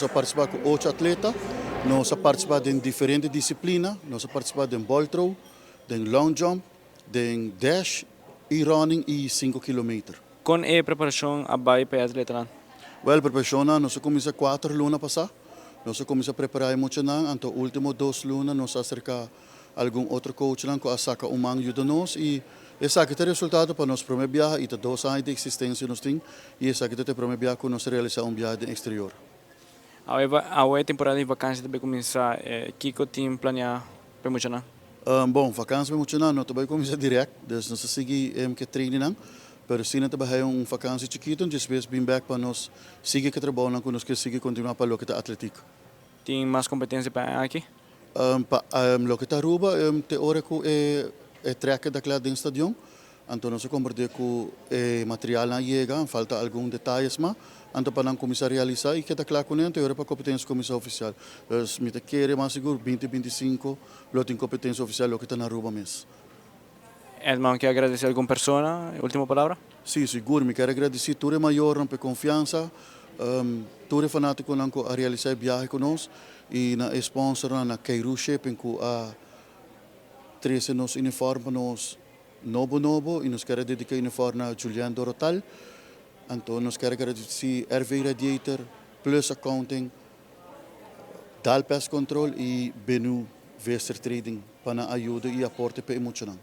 Nos a participa cu ocho atleta, nos a participa den diferente disciplina, nos a participa den ball throw, den long jump, den dash y running y 5 kilometer. Con e preparacion a bay pa e atletanan? Wel, preparacion nos a cuminsa 4 luna pasa. Nos a cuminsa prepara muchanan, anto ultimo 2 luna nos a acerca algun otro coachnan cu a saca un man yuda nos y esaki ta e resultado pa nos prome biaha y ta 2 aña di existencia nos tin y esaki ta e prome biaha cu nos a realisa un biahe den exterior. Awe temporada di vakantie tambe a cuminsa, kico tin planea pa muchanan? Bon, vakantie muchanan no tambe a cuminsa direct, dus nos ta sigui cu training, pero si tambe un vakantie chikito, despues bin back pa nos sigui cu trabou, cu nos kier sigui continua pa loke ta atletiek. Tin mas competencia pa aki? Pa loke ta Aruba, te ora cu e track ta cla den stadion, anto nos a comprende cu e material a yega, falta algun detaye mas, anto pa nan cuminsa realisa y keda cla cu ne, anto ora pa competencia cuminsa oficial. Dus mi ta kere mas sigur 2025 lo tin competencia oficial loke ta na Aruba mes. Edman, kier gradici algun persona? Ultimo palabra? Si, sigur. Mi kier gradici tur mayor pa confiansa, tur fanaticonan cu a realisa e biahe cu nos y na sponsor na Keiru Shipping cu a trece nos uniform pa nos nobo nobo y nos kier dedica uniform na Julian Dorotal. Anto nos kier gradici RV Radiator, Plus Accounting, Dal Pest Control y Benu Vester Trading pa nan ayuda y aporte pa muchanan.